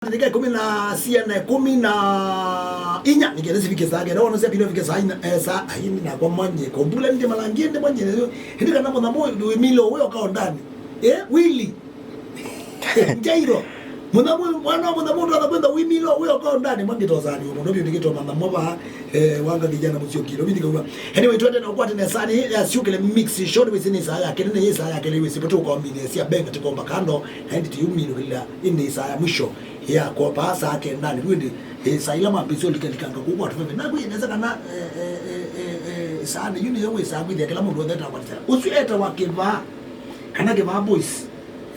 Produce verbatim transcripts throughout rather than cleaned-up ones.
Ndĩka ĩkũmi na siana ĩkũmi na inya nĩkenda sivike saa kenda, wona syapile vike saa ina, eh, saa aini nakwa mwanye kombula nje malangie nde mwanye. Ĩndĩ kana mũthamo wĩmilo wĩ ũkao ndani. Eh, wili. Njairo. Mũthamo, mwana wa mũthamo ndwatha kwenda wĩmilo wĩ ũkao ndani mwangitosani. Mũno byo ndikitoma thamo ba, eh, wanga kijana mũcio kilo bindika. Anyway, twende na ũkwate na sani ya syũkĩle mix show wĩsĩ nĩ saa ya kenda na yĩ saa ya kenda wĩsĩ batu kwa mine sia benga tikomba kando. Ĩndĩ tiyuminũkĩlya ĩndĩ ĩsaa ya mwisho ya kopa saa kenda nĩ ĩndĩ, eh, saa ila mambĩsĩ ũlikalikanga kũu kwa tũveve. Nakwĩe nesa kana, eh, eh, eh, eh, eh, saa nĩ yu nĩyo wĩsaa kwĩthĩa kĩla mũndũ wothe etawa kĩsaa. Ũsu etawa kĩvaa, kana kĩvaa boys.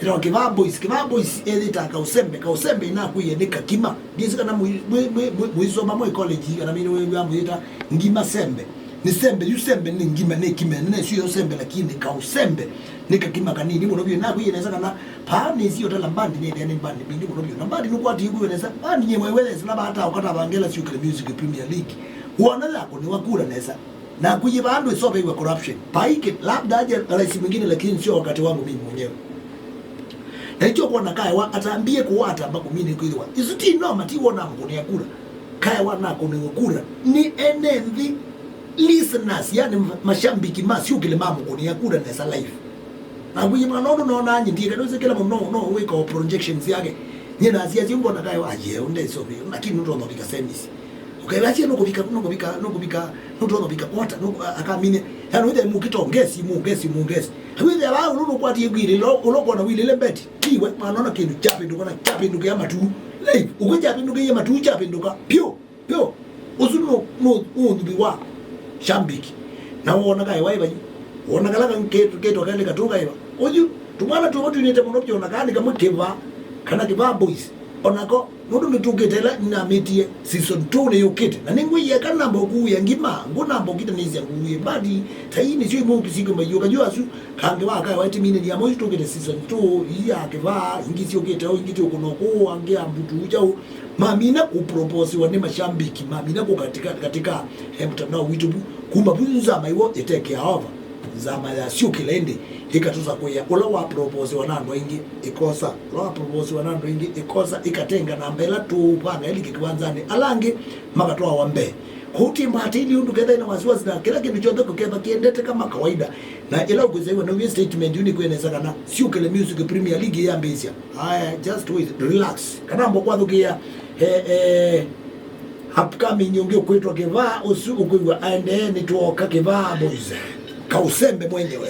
Etawa kĩvaa boys, kĩvaa boys ethĩtaa kausembe, kausembe inakwĩe nĩ kakima. Ndiĩsĩ kana mũi-, mũi-, mũi-, mũi-, mũisoma mwĩ college kana mĩnĩ wĩw'a mũyĩta ngima sembe. Nĩ sembe, yu sembe nĩ ngima, nĩ kime, nĩ sio sembe, lakini kausembe nĩ kakima kanini mũno vyũ. Nakwĩe nesa kana paa nĩsi ũtala mbandi nĩ ĩthĩa nĩ mbandi mbingĩ mũno vyũ. Na mbandi nũkwatie kwĩwe nesa, mbandi nyemwe wele sila bata ũkata bangela syũkĩle Music Premier League. Wona yako nĩ wakura nesa. Nakwĩe vandũ isoveiwa corruption. Paike, labda aje rais mwingine, lakini sio wakati wangu mimi mwenyewe. Na icho kuona kaewa atambie kuwata mbakumini kwĩthĩwa. Isu ti noma, ti wona mkũnĩa kura. Kaewa nakũnĩwe kura nĩ ene nthĩ, listeners, yani ma-, mashambiki ma syũkĩle ma mũkũnĩa kura nesa live. Nakwĩe mwana ũndũ nona nyindie kana ũsikĩla mũno no wĩka o projections yake. Nyina asia sio mbona kaewa aje unde so lakini ndono vika semis. Ũkaĩva asie nũkũvika, nũkũvika, nũkũvika, nũtonya vika quarter, nũkũ-, a-, akamine. Yani wĩthe mũkito ngesi, mũngesi, mũngesi. Wĩthe va ũlũ nũkwatie gwĩlĩ, lo, ũlũ kona wĩlĩle mbeti. Tiwe, mwana ona kĩndũ kyapĩndũka na kyapĩndũkĩa matu. Lei, ũkwĩ kyapĩndũkĩie matu, kyapĩndũka. Pyo, pyo. Ũsu nũ, nũ, ũthũvi wa shambiki. Na wona kaĩ waiva yu. Wona kala kan-, ketũ, ketũ kaĩ katũ kaiva. Ũyu, tũmwana tuo twinĩte mũno pyo na kaĩ nĩ kamwe kĩva, kana kĩva boys. Onako, nũndũ nĩtũkĩte ĩla nĩnamĩtie season two nĩyũkĩte. Na nĩngwĩie eka namba ũkuĩa ngima, ngũ namba ũkitanĩsya nguie. Mbandi, ta ii nĩsyo imwe ũkĩsikĩ maiũka. Yu asu, kangĩ wa kaĩ waĩ timinĩ ni amwe tũkĩte season two, ii ya kĩvaa, ingĩ syũkĩte o, ingĩ tiũkũna ũkũũ, angĩ ya mbutu, kyaũ. Mamina kũproposiwa nĩ mashambiki, mamina kũ katika, katika, eh, mtandao witũ vu. Kuma vu nzama iwo ĩtekea ova. Nzama ya syũkĩla ĩndĩ ĩkatũsa kũya. Ũla waproposiwa na andũ aingĩ ĩkosa. Ũla waproposiwa na andũ aingĩ ĩkosa, ĩkatenga namba ĩla tũũvanga ĩlike kĩwanzanĩ. Ala angĩ makatwawa mbee. Kũu ti mbata ili ũndũ ketha ina wasiwasi na kĩla kĩndũ kyonthe kũketha kĩendete kama kawaida. Na ĩla ũkwĩsaiwa na wĩ statement yu nĩkwĩnesa kana syũkĩle Music Premier League yambĩĩsya. Aya, just wait, relax. Kana mbo kwathũkĩa, eh, eh, upcoming ũngĩ ũkwĩtwa Kĩvaa, ũsu ũkwĩw'a aendee nĩ twoka Kĩvaa Boys. Kausembe mwenyewe.